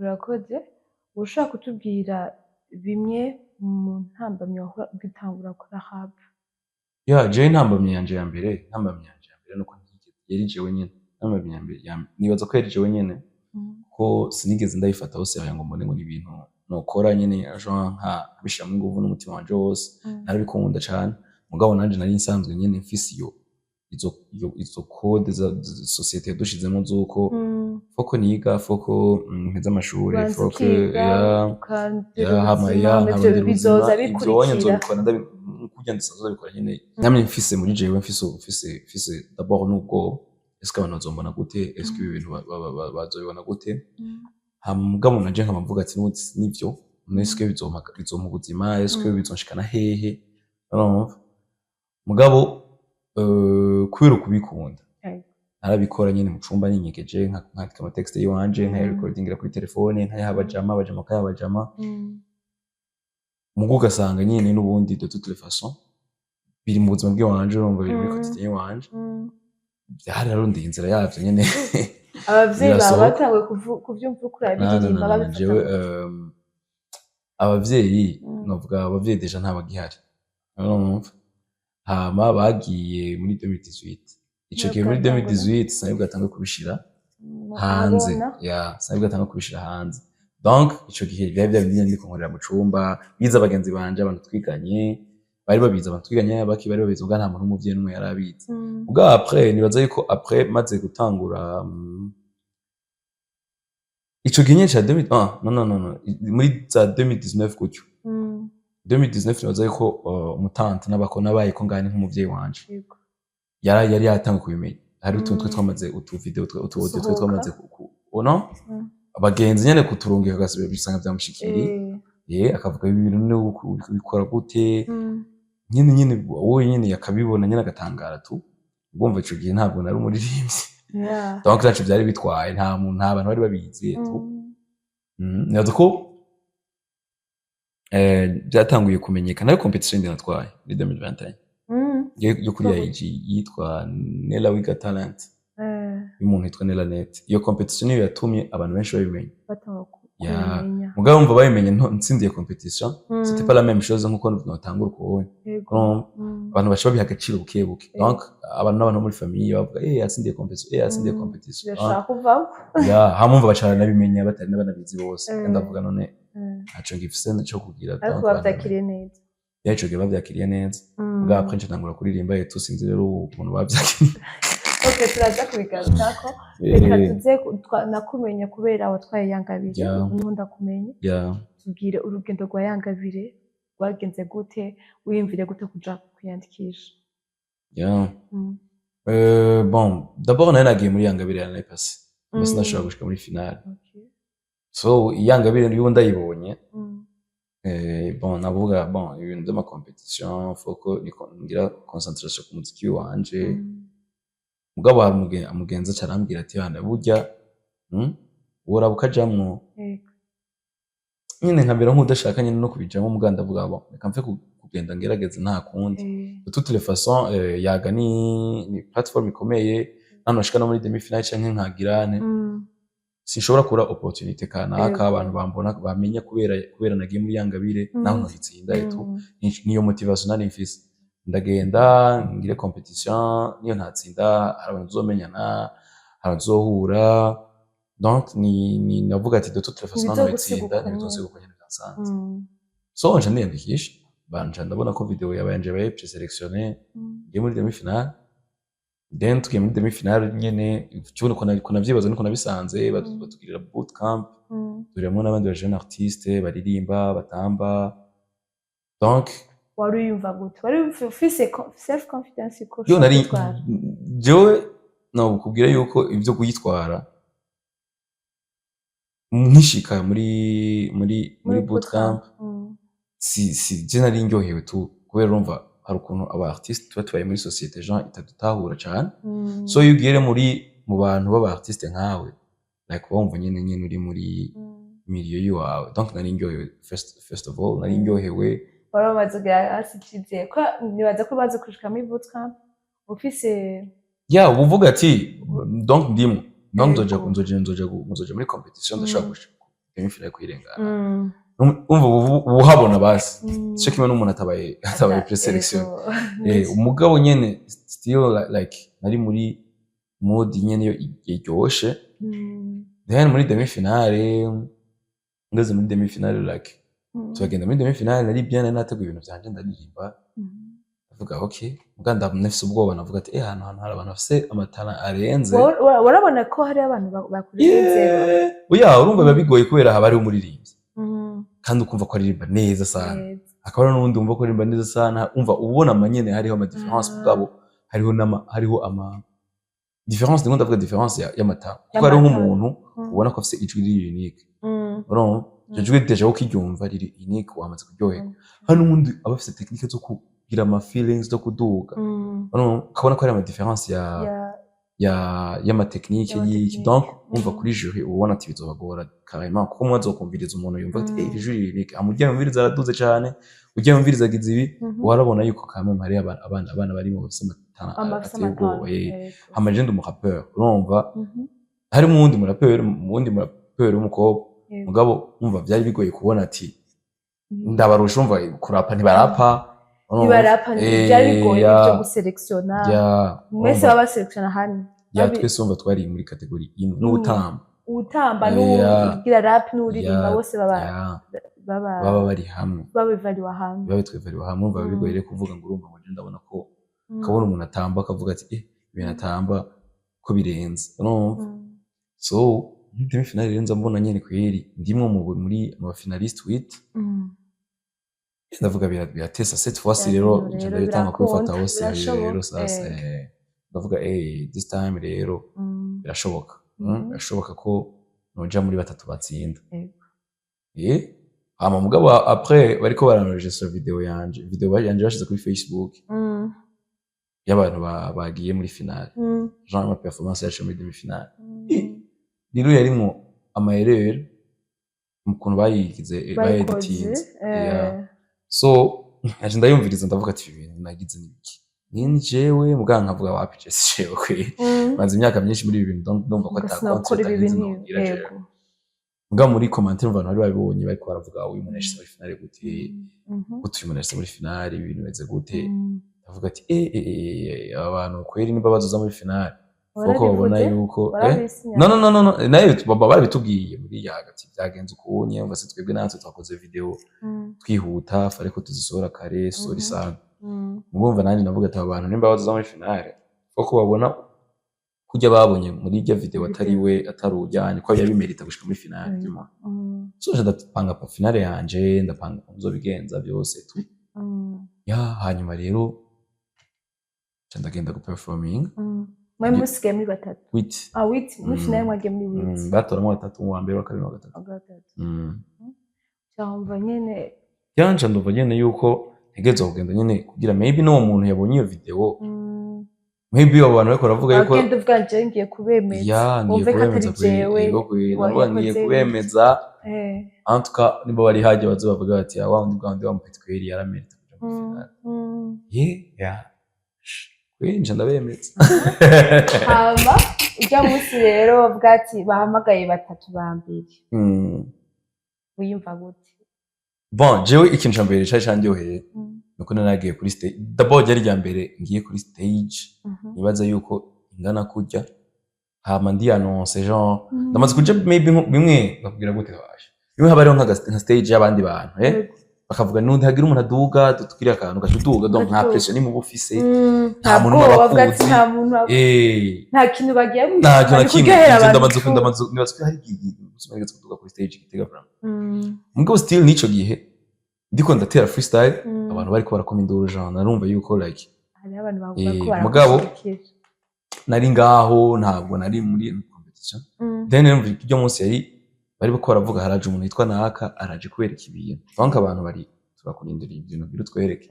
Urakoze. Ushobora kutubwira bimwe mu ntambamyi wahora ugitangura gukora rap? Ya, jewe intambamyi yanje ya mbere nuko ntigeze, yari jewe nyene intambamyi ya mbere nibaza ko yari jewe nyene, ko sinigeze ndabifata hose ngo mbone ngo ni ibintu nokora nyene, genre nka nkabishiramo inguvu n'umutima wanje wose. Narabikunda cane, mugabo nanje nari nsanzwe nyene mfise iyo izo iyo izo code za société yadushizemo z'uko faut ko niga, faut ko mpeza amashure, Ubanza faut que ukiga, ya ukarondera ya hama ubuzima, ya ivyo nkarondera bizoza ubuzima, ivyo wonye bikurikira. Nzobikora kurya ndisanzwe ndabikora nyene. Namye mfise muri jewe, mfise d'abord n'ubwoba: est-ce que abantu bazombona gute? Est-ce que ibi bintu bazobibona gute? Hama mugabo naje nkaba mvuga ati: "N'ubundi nivyo, est-ce que bizompa ubuzima? Est-ce que bizonshikana hehe?" Urumva, mugabo kubera ukubikunda, narabikora nyene mu cumba ninyegeje, nkandika ama texte yiwanje, nkayarekodingira kuri telefone, nkayaha abajama, abajama bakayaha abajama. Mugo ugasanga nyene n'ubundi, de toutes les façons, biri mu buzima bw'iwanje, urumva, biri muri quotidien yiwanje. Byararondeye inzira yavyo nyene, Abavyeyi bawe birasohoka. batanguye kuvyumva uriko No, no, urabiririmba, no, no, babifata jewe gute? Abavyeyi, novuga abavyeyi déjà ntabagihari, urumva, hama bagiye muri 2018. Ico gihe muri Bwatangura. 2018 sinari bwatanguye kubishira hanze. Abona. Ya, sinari bwatanguye kubishira hanze. Donc ico gihe vyari vya bindi ndiko nkorera mu cumba, biza abagenzi banje, abantu twiganye bari babizi, abantu twiganye baki bari babizi, muga nta muntu w'umuvyeyi n'umwe yari abizi. Muga après, nibaza yuko après maze gutangura, ico gihe nyene ca 2000, ah non, non, non, non, muri za 2019 gutyo, 2019, nibaza yuko umutante n'abako nabayeko ngani nk'umuvyeyi wanje yari yatanguye kubimenya. Hari utuntu twe twamaze, utu vidéo, utu audio twe Gusohoka. twamaze no abagenzi nyene kuturungika, agasubira bisanga vyamushikiriye. Akavuga: "Ibi bintu ni ubikora gute?" Nyene wowe nyene yakabibona nyene agatangara tu. Ubwumva ico gihe ntabwo nari umuririmbyi, donc ntaco vyari bitwaye, nta muntu, nta bantu bari babizi tu. Nibaza ko byatanguye kumenyekana ari compétition yindi natwaye muri 2021 yo kuri IG yitwa Nella Wiga Talent, y'umuntu yitwa Nella Net. Iyo compétition niyo yatumye abantu benshi babimenya. Batanga Ya. kubimenya. Mugabo umva, babimenye ntsindiye compétition, c'était pas la même chose nkuko notangura ukubonye. Urumva? Abantu baca babiha agaciro buke buke. Donc abantu n'abantu bo muri famille bavuga: "Eh, yatsindiye compétition, eh, yatsindiye compétition." Birashaka kuvamo. Ya, hamwe umva baca baranabimenya batari n'abanabizi bose. Ndavuga none ntaco ngifise co kugira. Ariko Donc abantu bavyakiriye neza. Ya, ico gihe bavyakiriye neza. Mugabo après nca ntangura kuririmba et tout, sinzi rero ukuntu bavyakiriye. Okay, turaza kubigarukako. Reka tuze nakumenya kubera watwaye Yangabire. Niho ndakumenya. Tubwire urugendo rwa Yangabire rwagenze gute, wiyumvire gute kuja kwiyandikisha? Bon, d'abord nari nagiye muri Yangabire l'année passée, mais sinashobora gushika muri finale. So Yangabire niyo ndayibonye, bon, navuga: "Bon, ibintu vy'ama compétition, faut ko ngira concentration ku muziki wanje." Mugabo hari umugenzi aca arambwira ati: "Bana, burya woraba ukajamwo." Nyene nkamera nk'udashaka nyene no kubijamwo, mugabo ndavuga: "Bon, reka mve kugenda ngerageze, nta kundi." De toutes les façons, Yaga ni plateforme ikomeye, hano nashika no muri demi finale canke nkagirane, sinshobora kubura opportunité kanaka, abantu bambona, bamenya kubera nagiye muri Yangabire, naho noyitsinda et tout. Niyo motivation nari mfise: ndagenda ngire compétition, niyo ntatsinda hari abantu tuzomenyana, hari abantu tuzohura. Donc ni navuga ati: "De toute façon, naho Ntibizogusiga noyitsinda, uko ntibizonsiga nyene. uko nyene vyansanze." So nca ndiyandikisha, banja ndabona ko vidéo yabanje yabaye présélectionnée, ngiye muri demi finale. Then tugiye muri demi finale nyene, cyo uko navyibaza niko nabisanze, batugirira boot camp, duhuriramo n'abandi ba jeune artiste baririmba, batamba, donc Wari wiyumva gute? Wari ufise self confidence ko yo ushobora nari kwitwara? Jewe nokubwira yuko ivyo kuyitwara, nkishika muri boot camp, si je nari ndyohewe tu, kubera urumva hari ukuntu aba artiste tuba tubaye muri société gens itadutahura cane. So iyo ugiye mu bantu b'aba artiste nkawe, like wumva nyene uri muri milieu yiwawe. Donc nari ndyohewe, first of all nari ndyohewe. Wari wamaze kugira hasi icizere, ko nibaza ko umaze gushika muri boot camp ufise Ya, uba uvuga ati: "Donc ndimo, donc nzoja, nzoja muri compétition, ndashobora demi finale kuyirengana, umva ubu uhabona basi, sico kimwe n'umuntu atabaye présélection. Umugabo nyene still like nari muri mood nyene yo iryoshe. Then muri demi finale, ngeze muri demi finale, like turagenda muri demi finale, nari bien, nari nateguye ibintu vyanje, ndaririmba, ndavuga ok, muga ndafise ubwoba, navuga ati ahantu hari abantu bafise amatara arenze. Warabona ko hari abantu bakurenze? Yeah. Oya, urumva biba bigoye kubera haba hariho umuririmbyi kandi ukumva ko aririmba neza sana, hakaba hari n'uwundi wumva ko aririmba neza sana, umva ubona amanyene hariho ama différence, mugabo hariho ama différence, ndimo ndavuga différence y'amatara, kuko hariho Y'amatara. nk'umuntu ubona ko afise ijwi riri unique, urumva iryo jwi déjà ukiryumva riri unique, wamaze kuryoherwa. Hari n'uwundi aba afise technique zo kugira ama feelings zo kuduga, urumva ukabona ko hari ama différence ya y'ama technique y'iki. Y'ama technique. Donc umva kuri jury uba ubona ati bizobagora carrément, kuko umwe azokumviriza umuntu yumva ati iri jwi riri unique, amujya yumviriza araduze cane, ujya yumviriza agize ibi, warabona yuko quand même hari abana barimo bafise amatara Amafise ateye ubwoba. amatara. Hama je ndi umurappeur, urumva harimo uwundi murapeur, uwundi murapeur w'umukobwa, mugabo umva vyari bigoye kubona ati ndabarusha, umva kurapa ntibarapa, urumva? Ntibarapa, byari bigoye byo guselektiona. Mwese urumva, baba baselektiona hamwe? Ya, twese umva twari muri catégorie imwe n'ubutamba. Utamba n'ugira rap n'uririmba, bose baba baba baba bari hamwe. Babivariwa hamwe. Biba bitwevariwe hamwe, umva biba bigoye rero kuvuga ngo urumva ngo je ndabona ko ukabona umuntu atamba akavuga ati ibintu atamba ko birenze, urumva. So muri demi finale rero nza mbona nyene kweri ndimwo muri mu finaliste huit. Ndavuga biratesa cette fois ci rero. Rero nca ndabitanga kubifata birakunda, hose rero. Birashoboka. Sasa ndavuga this time rero birashoboka. Birashoboka ko noja muri batatu batsinda. Hama mugabo après bariko baranregistra video yanje, video yanje bashize kuri Facebook y'abantu bagiye muri finale, genre ama performance yacu muri demi finale. Rero yarimwo ama erreur mu kuntu bayigize, Bayikoze. bayeditinze. Yeah. So nkaje ndayumviriza, ndavuga ati ibi bintu nagize ni biki? Ni jewe? Muganga nkavuga wapi, je si jewe kweri. Maze imyaka myinshi muri ibi bintu, donc ndumva ko ata Sinakora ibi concert bintu. nogira jewe. Muga muri commentaire abantu bari babibonye bariko baravuga uyu muntu yashitse muri finale gute? Gute uyu muntu yashitse muri finale? Ibintu bimeze gute? Ndavuga ati aba bantu kweri nimba bazoza muri finale kuko babona Warabivuze? yuko Warabisinya? No, no, no, no, no, nayo baba barabitubwiye muri ya hagati byagenze ukunye, umva se twebwe natwe twakoze video twihuta, ariko tuzisohora kare, sorry sana. Mugumva nanjye navuga ati aba bantu nimba bazoza muri finale kuko babona kurya babonye muri irya video atari we, atari ujyanye ko yabimerita gushika muri finale, du moins. So nje ndapanga pa finale yanje, ndapanga uko nzobigenza byose tu. Ya, hanyuma rero nca ndagenda guperforming. Mwe musigaye muri batatu? Huit. Ah, huit muri finale, mwagiye muri huit? Batoramo batatu, uwa mbere, uwa kabiri n'uwa gatatu. Wa gatatu. Cyangwa nyene? Yanje ndumva nyene yuko ntegerezwa kugenda nyene kugira maybe n'uwo muntu yabonye iyo video, maybe abo bantu bariko baravuga yuko Agenda uvuga nje ngiye kubemeza. Ya, ngiye Wumve ko atari kubemeza kweri. jewe Yego kweri, ndavuga ngiye wakoze. kubemeza. En tout cas nimba bari haje baze bavuga bati ah, wa wundi bwa wundi wa mupeti kweri yaramerita kuja muri finale. Yeah, kweri nca ndabemeza. Hama ujya munsi rero bavuga ati bahamagaye batatu ba mbere, wiyumva gute? Bon, jewe ikintu ca mbere cari candyoheye nuko nari nagiye kuri stage. D'abord ryari irya mbere ngiye kuri stage, nibaza yuko ingana kurya, hama ndi annonce, genre ndamaze kuja maybe bimwe bakubwira gute waje, bimwe haba hariho nka stage y'abandi bantu, bakavuga nundi hagira umuntu aduga dutwire akantu, gaca uduga, donc nta Ugaduga. pression nimwe uba ufise, nta nta muntu bwoba aba bavuga ati akuzi. nta muntu nta kintu bagiye nta kintu na bari kimwe. kuryohera Ivyo abantu. ndamaze ndamaze nibaza ko hari igihe umunsi umwe nigeze kuduga kuri stage Gitega vraiment, mugabo still n'ico gihe ndiko ndatera freestyle, abantu bariko barakoma induru, genre narumva yuko like Hariho abantu bavuga ko mugabo baragushigikira. Nari ngaho, ntabwo nari muri competition. Then numva iryo munsi yari bari bariko baravuga haraje umuntu yitwa naka, araje kubereka ibintu, donc abantu bari turakurindiriye ibintu biri utwereke.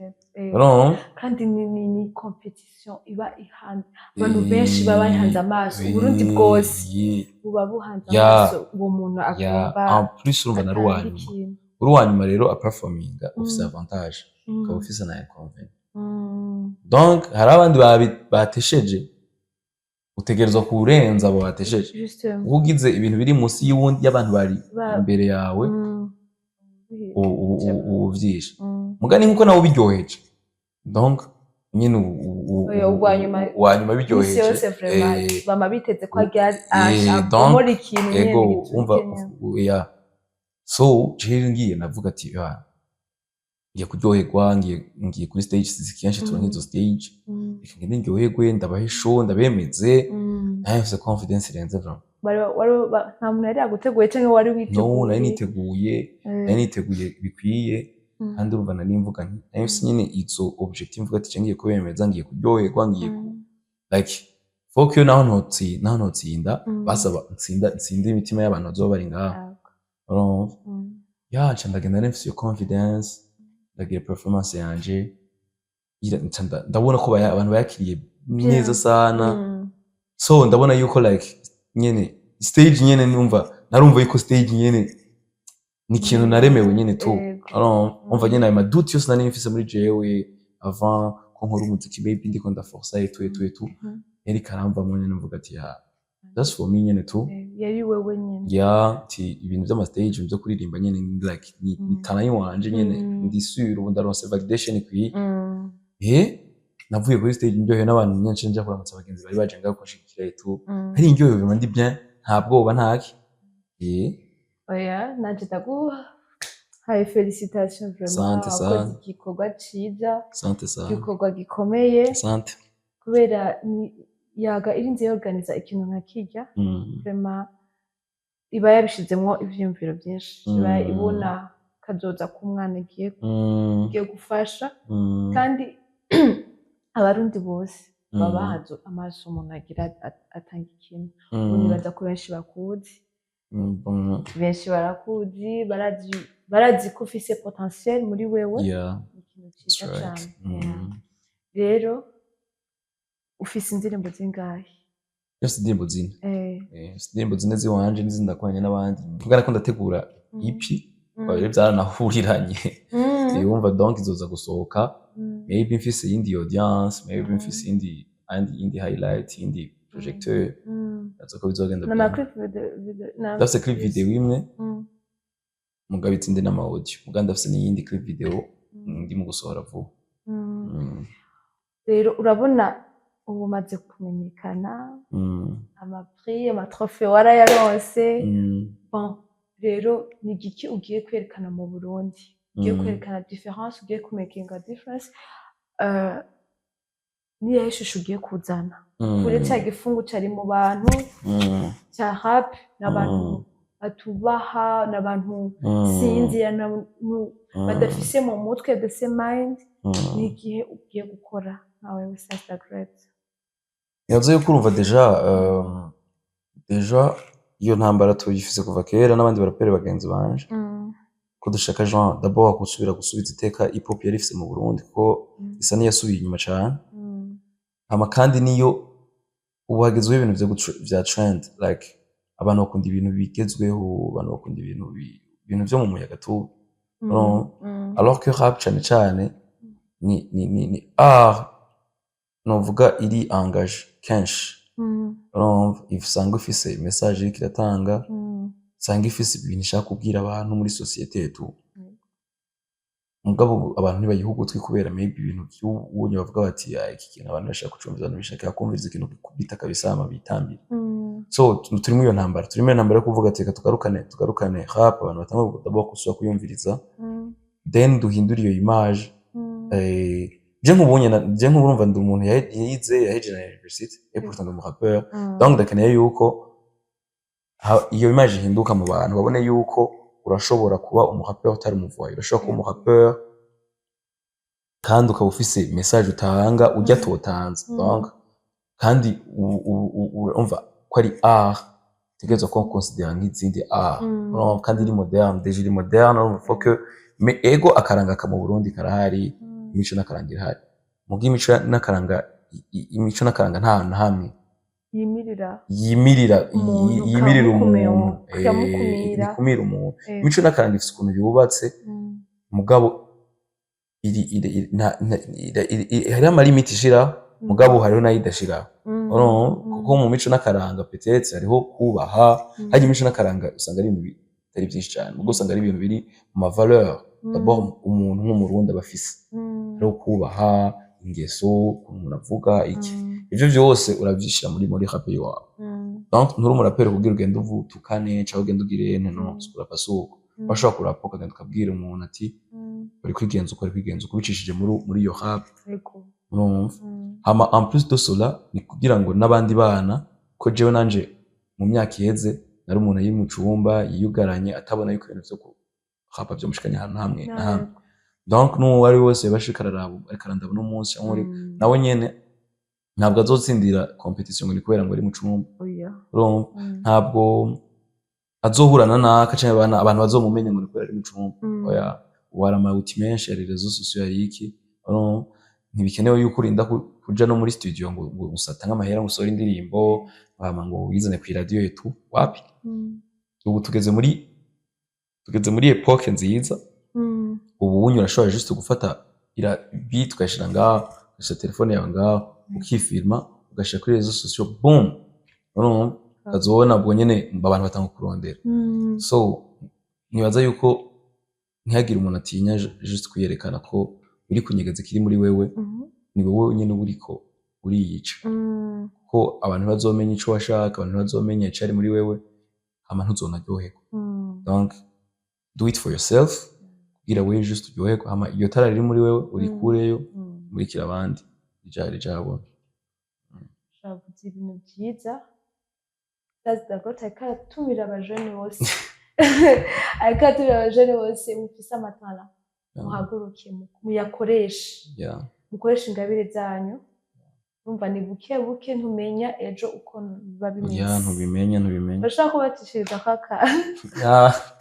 Urumva? Kandi ni competition iba ihanze abantu benshi, baba bahanze amaso Uburundi bwose, buba buhanze amaso uwo muntu agomba En plus urumva nari uwa atange nyuma. ikintu. Uri uwa nyuma rero aperforminga ufise avantage, ukaba ufise na inconvénient. Donc hari abandi batesheje. Utegerezwa kurenza abo batesheje. Justement. Kuko ugize ibintu biri munsi y'uwundi, y'abantu bari imbere yawe, ubu uvyishe. Mugani nkuko nawe ubiryoheje, donc nyine Oya, uwa nyuma- uwa nyuma isi biryoheje. yose vraiment bama biteze ko agira donc, abomora ikintu nyene ego giturike umva nyene. Ya, so jewe ngiye navuga ati: "Ah, ngiye kuryoherwa, ngiye kuri stage." Sizi kenshi turonka izo stage. Reka ngende ndyoherwe, ndabahe show, ndabemeze. Nawe mfise confidence irenze vraiment. Nta muntu yari yaguteguye canke wari No. witeguye? Nari niteguye. Nari niteguye bikwiye. Kandi urumva nari mvuga nti nari mfise nyine izo objective, mvuga ati: "Ngiye kubemeza, ngiye kuryoherwa, ngiye ku like faut que naho ntotsinda, basaba ntsinda, nsinde imitima y'abantu bazoba bari ngaha." Urumva? Ya, nca ndagenda nari mfise iyo confidence, ndagira performance yanje, nca ndabona ko abantu bayakiriye neza sana. So ndabona yuko like nyene stage nyene, numva narumva yuko stage nyene ni ikintu naremewe nyene tu. Urumva? Umva nyene ayo madoutes yose nari mfise muri jewe avant ko nkora umuziki, maybe ndiko ndaforsa et tout et tout et tout, yari karamvamwo nyene, mvuga ati: "Ya, that's for me nyene tu." Yari wewe nyene. Ya, ti ibintu vy'ama stage, ibintu vyo kuririmba nyene, like ni talent wanje nyene. Ndi sûr ubu ndaronse validation ikwiye. Navuye kuri stage ndyohewe n'abantu nyinshi, nja kuramutsa abagenzi bari baje ngaho kunshigikira et tout. Ari ndyohewe vraiment, ndi bien, nta bwoba, ntaki. Oya, nanje ndaguhaye félicitation vraiment. Sante Wakoze sana. igikorwa ciza. Sante sana. Igikorwa gikomeye. Sante. Kubera yaga irinze yorganiza ikintu nka kirya, vraiment iba yabishizemwo ivyiyumviro vyinshi, iba ibona kazoza k'umwana igiye igiye gufasha. Kandi Abarundi bose baba bahanze amaso umuntu agira atanga ikintu. Ubu nibaza ko benshi bakuzi. Bon, benshi barakuzi, barazi ko ufise potentiel muri wewe. Ni ikintu that's ciza right. cane. Yeah. Rero ufise indirimbo zingahe? Yose indirimbo 4. Mfise indirimbo 4 ziwanje n'izindi nakoranye n'abandi. Mvuga ko ndategura EP, rero byaranahuriranye. Wumva, donc izoza gusohoka maybe mfise iyindi audience, maybe mfise iyindi highlight, iyindi projecteur. Ndaza ko bizogenda n'ama bien. Clip video na Ndafise clip video imwe, mugabo izindi n'ama audio. Mugabo ndafise n'iyindi clip video ndi mu gusohora vuba. Rero urabona ubu umaze kumenyekana, amaprix, amatrophées warayaronse. Bon, rero ni igiki ugiye kwerekana mu Burundi, ugiye kwerekana différence, ugiye kumakinga difference, niyahe shusho ugiye kuzana kure ca gifungu cari mu bantu ca rap n'abantu batubaha n'abantu sinzi badafise mu mutwe the same mind? Ni igihe ugiye gukora nka wewe Sass the Great? Yavuze yuko urumva déjà iyo ntambara tuyifise kuva kera n'abandi baraperi bagenzi banje, ko dushaka genre d'abord gusubira gusubiza iteka hip hop yari ifise mu Burundi, kuko isa n'iyasubiye inyuma cane. Hama kandi niyo ubu hagezweho ibintu vya trend, like abantu bakunda ibintu bigezweho, abantu bakunda ibintu vyo mu muyaga tu. No. Alors que rap cane cane ni art novuga iri engagé kenshi. Urumva, usanga ifise message iriko iratanga, usanga ifise ibintu ishaka kubwira abantu muri société et tout. Mugabo ubu abantu ntibayiha ugutwi kubera maybe ibintu vy'ubunye bavuga bati: "Ah, iki kintu abantu bashaka kucumviza, abantu bashaka kumviriza ikintu gikubita kabisa hama bitambire." So turi muri iyo ntambara, turi muri iyo ntambara yo kuvuga ati: "Reka tugarukane rap, abantu batangure d'abord gusubira kuyumviriza, then duhindure iyo image." Je nk'ubunye je nk'ubu urumva ndi umuntu yize, yahejeje na université, et pourtant ndi umurappeur. Donc ndakeneye yuko iyo image ihinduka mu bantu, babone yuko urashobora kuba umurappeur utari umuvoyou, urashobora kuba umurappeur kandi ukaba ufise message utanga urya totanze. Donc kandi urumva ko ari art utegerezwa kuba considéra nk'izindi art. Urumva, kandi iri moderne, déjà iri moderne. Urumva, faut que, mais ego akaranga ka mu Burundi karahari. Imico n'akaranga irahari, muga imico n'akaranga imico n'akaranga nta hantu na hamwe yimirira yimirira umuntu, yimirira umuntu, ikamukumira. Ikumira umuntu. Imico n'akaranga ifise ukuntu yubatse, mugabo iri iri iri- nta- nta- iri- iri- iri- hariho amalimiti ishiraho. Mugabo hariho nayo idashiraho. Urumva? Kuko mu mico n'akaranga, peut-être hariho kubaha. Harya imico n'akaranga usanga ari ibintu bitari byinshi cyane, ubwo usanga ari ibintu biri mu ma valeur. D'abord umuntu nk'Umurundi aba afise, hariho kubaha, ingeso, ukuntu umuntu avuga iki, ivyo vyose uravyishira muri rap iwawe. Donc nturi umuraperi kugira ugende uvutukane canke ugende ugire ene. No kurapa suko. Washobora kurapa ukagenda ukabwira umuntu ati uri kwigenza uko, uri kwigenza uko, ubicishije muri iyo rap. Urumva? Hama en plus de cela, ni kugira ngo n'abandi bana, ko jewe nanje mu myaka iheze nari umuntu ari mu cumba yiyugaranye, atabona yuko ibintu vyo kurapa vyomushikanye ahantu hamwe na hamwe. Donc n'uwo ari we wese yabashika araraba, ariko arandaba uno munsi canke nawe nyene ntabwo azotsindira competition ngo ni kubera ngo ari mu cumba. Oya. Urumva? Ntabwo azohura na naka canke abantu bazomumenya ngo ni kubera ari mu cumba. Oya, ubu hari ama outils menshi, hari réseaux sociaux, hari iki. Urumva? Ntibikenewe yuko urinda kuja no muri studio ngo usatange amahera ngo usohore indirimbo, hama ngo uyizane kw'iradiyo etu wapi. Ubu tugeze muri époque nziza. Ubu unyu urashobora juste gufata ira beat, ukayishira ngaho, ugashira telefone yawe ngaho, ukifilma, ugashira kuri réseaux sociaux, boom. Urumva? Ukazobona ubwo nyene abantu batanga kurondera. So nibaza yuko ntihagire umuntu atinya juste kwiyerekana, ko uri kunyegeza ikiri muri wewe, ni wowe nyene uba uriko uriyica, ko abantu ntibazomenya ico washaka, abantu ntibazomenya icari muri wewe, hama ntuzonaryoherwa. Donc do it for yourself, kugira wewe juste uryoherwe, hama iyo tara riri muri wewe urikureyo, murikira abandi, rija habona. Uravuze ibintu byiza. Ndazi ariko aratumira abajene bose, ariko aratumira abajene bose mufise ama talents, muhaguruke muyakoreshe, mukoreshe ingabire zanyu. Urumva, ni buke buke, ntumenya ejo uko biba bimeze. Yeah, ntubimenya, ntubimenya. Bashobora kubatishiriza ko aka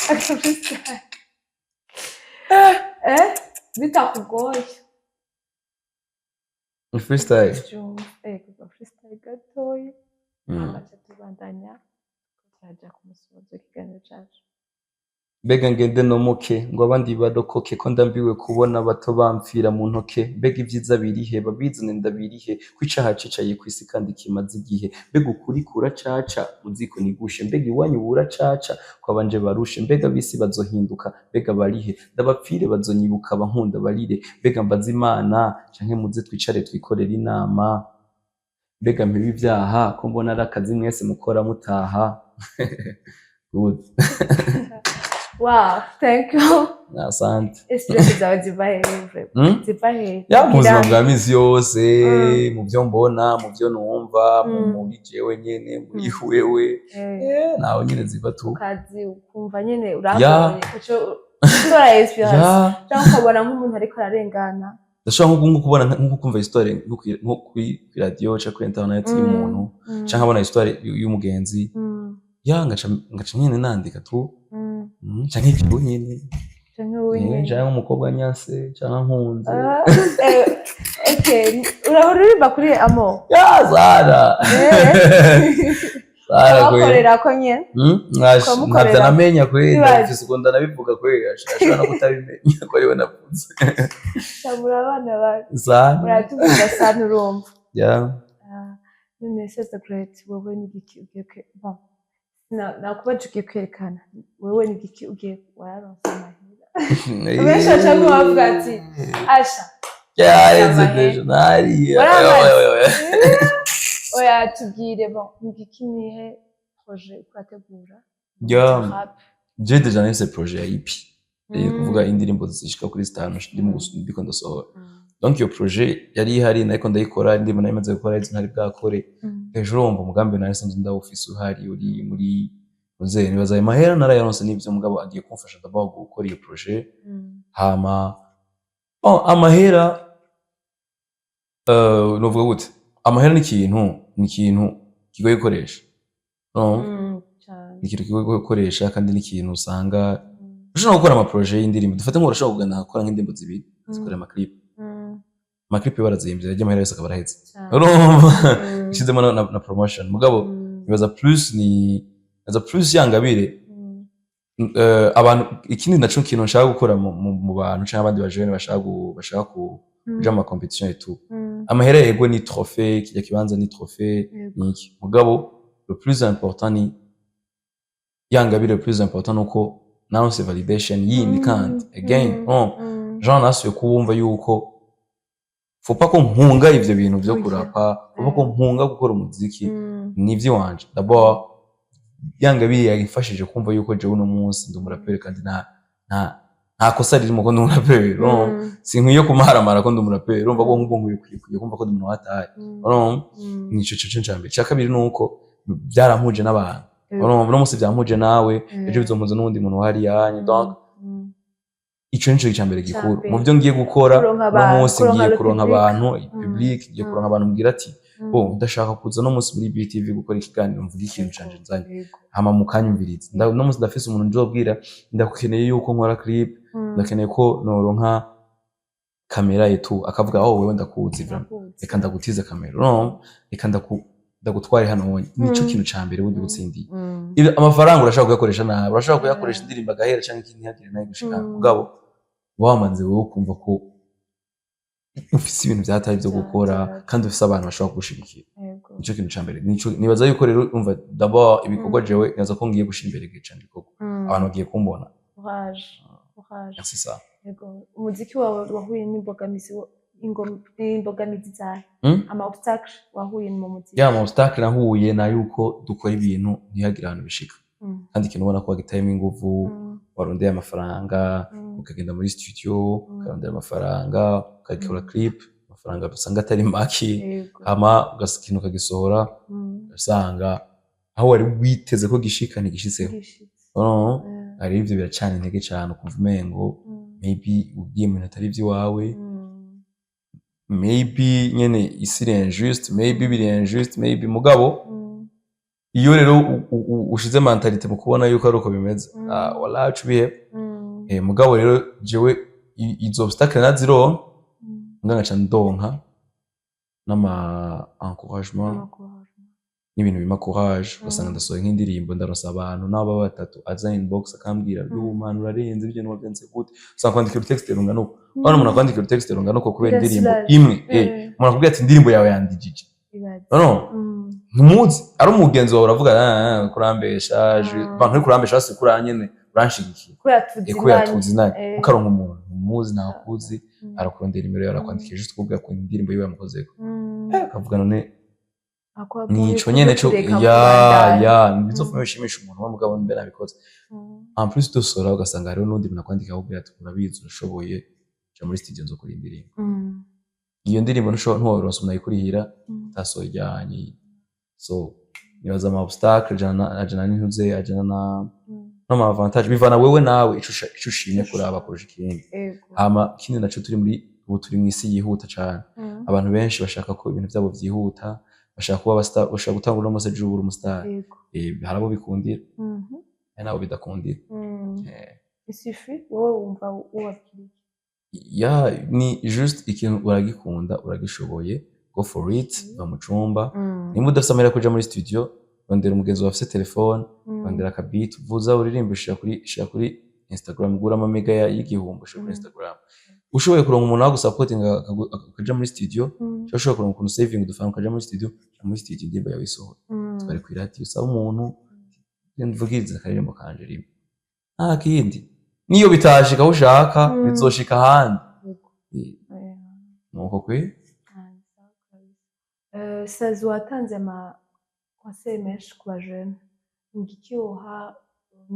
aka freestyle bitakugoye. Ni freestyle? Vyumva, kuva freestyle gatoyi, hama tubandanya, turaja ku musozo w'ikiganiro cacu. Mbega ngende nomoke ngo abandi barokoke, ko ndambiwe kubona bato bamfira mu ntoke? Mbega ibyiza birihe? Babizane ndabirihe, ko icaha cicaye kw'isi kandi kimaze igihe? Mbega ukuri kuracaca mu ziko nigushe? Mbega iwanyu buracaca ko abanje barushe? Mbega bisi bazohinduka? Mbega barihe? Ndabapfire, bazonyibuka, bankunda barire. Mbega mbaze Imana canke muze twicare twikorere inama? Mbega mpebe ibyaha, ko mbona ari akazi mwese mukora mutaha? Good. Wow, thank you. Asante. Inspiration zawe ziva hehe vraiment? Hmm? Ziva hehe? Ya, mu buzima Kugira- bwa misi yose, mu byo mbona, mu byo numva, muri jewe nyene, muri wewe. Naho nyene ziva tu. Kazi ukumva nyene urabonye uco utora inspiration, cyangwa ukabona nk'umuntu ariko ararengana? Ndashobora nko kubona, nko kumva histoire nko kuri radio canke kuri internet y'umuntu, canke nkabona histoire y'umugenzi, ya, ngaca nyene nandika tu. Canke ikigo nyene. Canke wowe nyene. Canke umukobwa nyanse canke nkunze. Ah, okay, urahora uririmba kuri amo? Ya, Sara. Sara kweli. Abakorera ko nyene. Ukamukorera. Ntabyo namenya kweli. Ibaze. Ndabifise ukuntu ndanabivuga kweli, ashobora no kutabimenya ko ariwe navuze. Shamura abana bawe. Sana. Muratuvuga sana, urumva. Yeah. Ah, none se the great, wowe ni igiki ugiye bon, nakubaje ugiye kwerekana, wewe ni igiki ugiye? Wararonse amahera, benshi bacamo bavuga ati asha Yareze. Amahera. Déjà nariye. Waramaze. Oya, oya, oya. Oya, tubwire, bon, ni igiki, nihe projet uko urategura? Ya. Rap. Je déjà nafise projet ya EP. Kuvuga indirimbo zishika kuri zitanu ndimo ndiko ndasohora. Donc iyo projet yari ihari, nariko ndayikora, indirimbo nari maze gukora, izo ntari bwakore. Hejuru urumva umugambi nari nsanzwe ndawufise, uhari, uri muri muzehe. Nibaza ayo mahera narayaronse n'ivyo, mugabo agiye kumfasha d'abord gukora iyo projet. Hama bon, amahera, novuga gute, amahera ni ikintu kigoye gukoresha, no? Cane. Ni ikintu kigoye gukoresha, kandi ni ikintu usanga ushobora gukora ama projet y'indirimbo. Dufate nk'ubu urashobora kugenda gukora nk'indirimbo zibiri, zikorera ama clip, ama clip barazimvye, arya amahera yose akaba araheze. Urumva? Ushizemo na promotion. Mugabo nibaza plus yangabire abantu. Ikindi naco kintu nshaka gukora mu bantu canke abandi bajene bashaka kuja mu ma competition et tout. Amahera, yego, ni trophée, kijya kibanza ni trophée, ni iki, mugabo le plus important ni yangabire. Le plus important nuko naronse validation yindi. Kandi again, oh, Jean nasuye kubumva yuko faut pas ko mpunga ivyo bintu vyo kurapa, faut pas ko mpunga gukora umuziki. Ni ivy'iwanje d'abord. Yangabire yagifashije kumva yuko jewe uno munsi ndi umuraperi, kandi nta kosa ririmo ko ndi umuraperi, urumva? Sinkwiye kumaramara ko ndi umuraperi, urumva ko nk'ubwo nkwiye kumva ko ndi umuntu wataye, urumva? Nico cyo cya mbere. Icya kabiri ni uko byarampuje n'abantu, urumva? Uno munsi byampuje nawe, ejo bizompuza n'uwundi muntu wahariya. Donc ico nico cya mbere gikuru mbere. Mu byo ngiye gukora Kuronka uno abantu, munsi, kuronka ngiye le kuronka public. abantu, public, ngiye kuronka abantu mbwira ati: "Oh, ndashaka kuza no munsi muri BTV gukora ikiganiro, mvuga ikintu canje nzanye, hama mukanyumviriza." Uno munsi ndafise umuntu nzobwira: "Ndakeneye yuko nkora clip, ndakeneye ko noronka kamera yetu." Akavuga: "Oh, wewe ndakuzi vraiment, reka ndagutize kamera, urumva? Reka ndagutware hano wonye." Nico kintu ca mbere burya utsindiye. Amafaranga urashobora kuyakoresha nabi, urashobora kuyakoresha indirimbo agahera canke ikindi ntihagire nayo gushika, mugabo wamaze wowe ukumva ko ufise ibintu vyataye vyo gukora, kandi ufise abantu bashobora kugushigikira. Nico kintu ca mbere. Nico nibaza yuko rero, umva, d'abord ibikorwa, jewe nibaza ko ngiye gushira imbere cane ibikorwa, abantu bagiye kumbona. Courage, courage. Merci ça. Yego. Umuziki wawe wahuye n'imbogamizi zahe? Ama obstacle wahuye mu muziki? Ya, ma obstacle nahuye na yuko dukora ibintu ntihagire ahantu bishika, kandi ikintu ubona ko wagitayemo inguvu, warondeye amafaranga, ukagenda muri studio, ukarondera amafaranga, ukagikora clip, amafaranga usanga atari make, hama ikintu ukagisohora, usanga aho wari witeze ko gishika ntigishitseho. Gishitse. Oh, hari ivyo biracana intege cane, ukumva umengo maybe ugiye mu bintu atari ivy'iwawe, maybe nyene isi iri injuste, maybe biri injuste, maybe. Mugabo iyo rero ushize mentalité mu kubona yuko ari uko bimeze, ah, wala uca ubiheba. Mugabo rero jewe izo obstacle nazironka, nga ngaca ndonka n'ama encouragement n'ibintu bimpa courage. Ugasanga ndasohoye nk'indirimbo, ndaronsa abantu n'aba batatu aza inbox akambwira: "Yo man, urarenze, ibyo wabyanze gute?" Usanga kwandikira urutexte rungana uko, urabona umuntu akwandikira urutexte rungana uko kubera indirimbo Birasiraje. imwe. Umuntu akubwira ati: "Indirimbo yawe yandijije." Ibaze. No, ntumuzi, ari umugenzi wawe, uravuga: "Ah, kurambesha." Bantu uri kurambesha, basi kuranyene uranshigikiye. Kubera Kubera tuzinanye. Tuzinanye. Ukaronka umuntu umuzi ntakuzi, arakurondera nimero yawe, arakwandikira juste kubwira ko indirimbo yiwe yamukozeko. Akavuga none nico nyene co kureka ya kubandanya. Ya, bizofuma bishimisha umuntu wa mugabo mbe nabikoze. En plus de cela, ugasanga hariho n'undi muntu akwandika akubwira ati: "Urabizi, urashoboye, ja muri studio nzokora indirimbo." Iyo ndirimbo ntushobora, ntiworonsa umuntu ayikurihira utasohoye ijyanye. So nibaza ama obstacle ajana n'intuze, ajana na n'ama avantage, bivana wewe nawe ico ushimye kuraba kurusha ikindi. Hama ikindi naco, turi muri ubu turi mw'isi yihuta cane. Abantu benshi bashaka ko ibintu vyabo vyihuta, bashaka kuba abastar, bashaka gutanga uno munsi, ejo ube umustar. Hari abo bikundira, hari n'abo bidakundira. Il suffit wowe wumva wubabwira iki? Ya, ni juste ikintu uragikunda, uragishoboye, go for it. Va mu cumba. Nimba udafise amahera yo kuja muri studio, rondera umugenzi wawe afise telefone, rondera akabeat, vuza, uririmbe, shira kuri Instagram, gura amamega y'igihumbi, ushira kuri Instagram. Ushoboye kuronka umuntu wagusapotinga ukaja muri studio, cyangwa ushobora kuronka ukuntu saving udufaranga ukaja muri studio, ja muri studio, indirimbo yawe isohora, twari kw'iradiyo, usaba umuntu: "Mvugirize akaririmbo kanje rimwe." Nta kindi, niyo bitashika aho ushaka, bizoshika ahandi. Nuko kwe. Ah, sawa kabisa. Sazi watanze ama conseil menshi ku bajene. Ni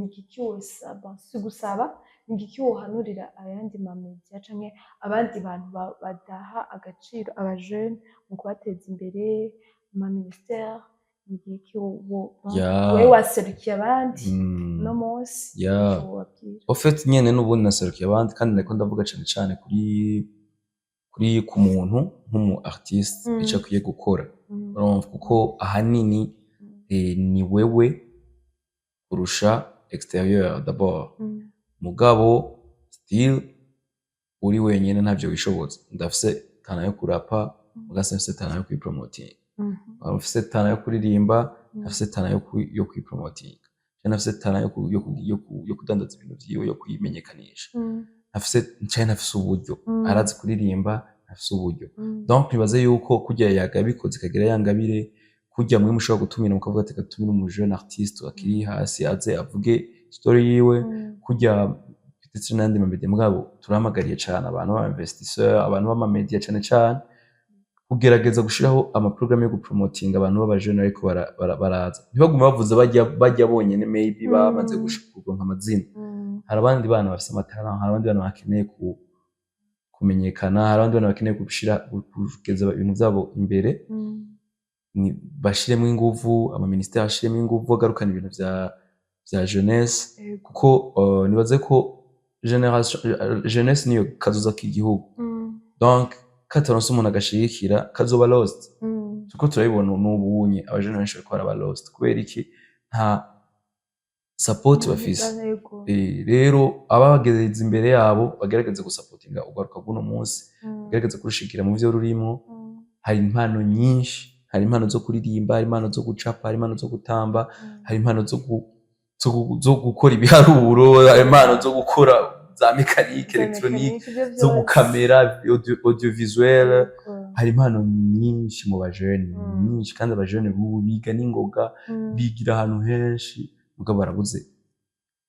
igiki wosaba, si gusaba, ni igiki wohanurira ayandi ma media canke abandi bantu badaha agaciro abajene mu kubateza imbere, ama ministère? Ni igiki wewe waserukiye abandi uno munsi, ico wobabwira? Au fait nyene n'ubundi naserukiye abandi, kandi nariko ndavuga cane cane kuri ku muntu nk'umu artiste, ico akwiye gukora. Urumva, kuko ahanini ni wewe kurusha extérieur d'abord. Mugabo still uri wenyene ntavyo wishoboza. Ndafise talent yo kurapa, muga simfise talent yo kwipromotinga. Mfise talent yo kuririmba, ntafise talent yo kwipromotinga, canke ntafise talent yo kudandaza ibintu vyiwe, yo kwimenyekanisha, ntafise, canke ntafise uburyo. Arazi kuririmba, ntafise uburyo. Donc nibaze yuko kurya yagabikoze ikagira yangabire, kurya mwe mushobora gutumira mukavuga ati: "Gatumire umu jeune artiste akiri hasi aze avuge story yiwe." Kurya ndetse n'ayandi ma media, mugabo turahamagariye cane abantu b'aba investisseur, abantu b'ama media cane cane, kugerageza gushiraho ama programme yo gupromotinga abantu b'abajene ariko baraza, ntibaguma bavuze bajya bonyene, maybe bamaze kuronka amazina. Hari abandi bana bafise ama talent, hari abandi bana bakeneye kumenyekana, hari abandi bana bakeneye gushira kugeza ibintu vyabo imbere. Bashiremo inguvu, ama ministère ashiremo inguvu, agarukana ibintu vya jeunesse, kuko nibaze ko génération jeunesse niyo kazoza k'igihugu. Donc kataronse umuntu agashigikira, kazoba lost. Turiko turabibona n'ubunye, abajene benshi bariko baraba lost. Kubera iki? Nta support bafise. Rero ababageze imbere yabo bagerageze gusapotinga urwaruka bw'uno munsi, bagerageze kurushigikira mu vyo rurimwo. Hari impano nyinshi, hari impano zo kuririmba, hari impano zo gucapa, hari impano zo gutamba, hari impano zo gukora ibiharuro, hari impano zo gukora za mécanique, électronique, zo gukamera audiovisuel. Hari impano nyinshi mu bajene, nyinshi. Kandi abajene bubu biga n'ingoga, bigira ahantu henshi, mugabo barabuze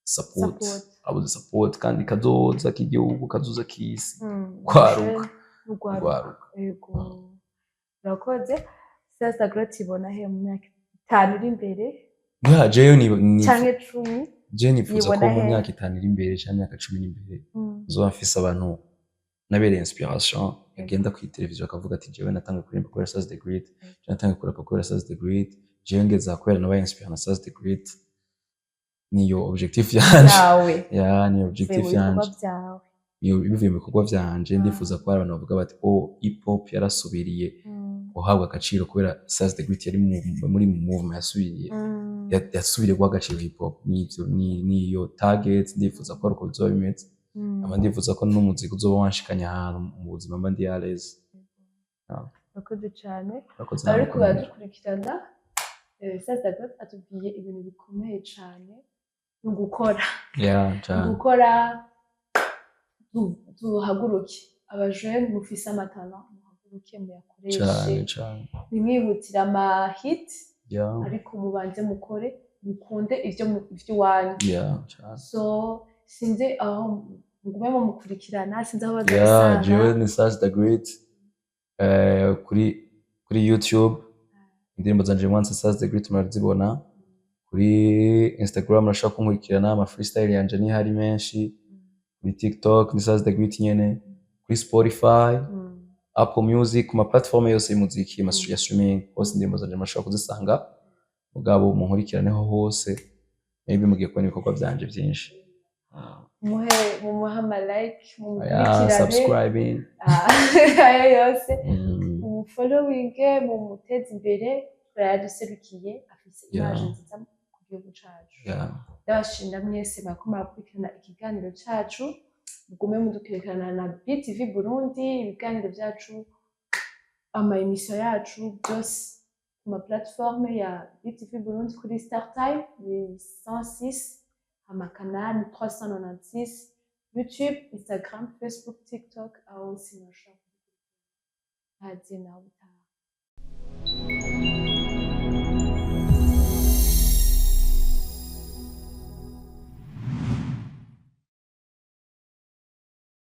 support. Support. Barabuze support. Kandi kazoza k'igihugu, kazoza k'isi, kwaruka. Urwaruka. Urwaruka. Yego, urakoze. Sasa Great ibona he mu myaka 5 iri imbere? Ya, jewe ni Canke 10? Je nifuza ko Nibona mu he? myaka 5 iri imbere canke imyaka 10 iri imbere, nzoba mfise abantu nabereye inspiration, bagenda kuri televiziyo bakavuga ati: "Jewe natangiye kuririmba kubera Sas the Great, jewe natangiye kurapa kubera Sas the Great, jewe ngeze aha kubera nabaye inspiré na Sas the Great." Niyo objectif yanje. Yawe. Ya, niyo bivuye objectif mu bikorwa yanje. byawe. Iyo bivuye mu bikorwa vyanje, ndifuza ko hari abantu bavuga bati: "Oh, hip hop yarasubiriye guhabwa agaciro kubera Sas the Great yari muri movement yasubiriye yasubiriye guha agaciro hip hop." Nivyo, niyo target. Ndifuza ko ari uko bizoba bimeze. Aba ndifuza ko n'umuziki uzoba wanshikanye ahantu mu buzima mba ndi à l'aise. Urakoze cyane. Urakoze nawe Ariko kumenya. baradukurikirana. Sas the Great atubwiye ibintu bikomeye cyane, ni ugukora. Yeah, cane. Gukora, duhaguruke. Abajene mufise ama talent, muhaguruke muyakoreshe. Cane cane. Ntimwihutire ama hit, ariko mubanze mukore, mukunde ivyo ivy'iwanyu. Yeah, cane. So sinzi aho mugume mumukurikirana, sinzi aho Yeah, bazabisanga. Jewe ni Sas the Great kuri YouTube. Indirimbo zanje mwanse Sas the Great murazibona. Kuri Instagram murashobora kunkurikirana, ama freestyle yanje niho ari menshi. Kuri TikTok ni Sas the Great nyene. Kuri Spotify, Apple Music, ku ma platform yose y'umuziki ya streaming hose, indirimbo zanje murashobora kuzisanga. Mugabo munkurikiraneho hose, maybe mugiye kubona ibikorwa vyanje vyinshi. Muhe, mumuhe ama like, Yeah, mumukurikirane. Subscribing. Ah, ayo yose. Mumufollowinge, mumuteze imbere, yaraduserukiye, afise image nziza ku gihugu cacu. Ndabashimira mwese mwariko murakurikirana ikiganiro cacu. Mugume mudukurikirana na BTV Burundi, ibiganiro vyacu, ama émission yacu byose ku ma plateforme ya BTV Burundi. Kuri StarTime ni 106, ama canal ni 396, YouTube, Instagram, Facebook, TikTok, aho hose murashobora kudukurikirana. Ntazi nawe utaha.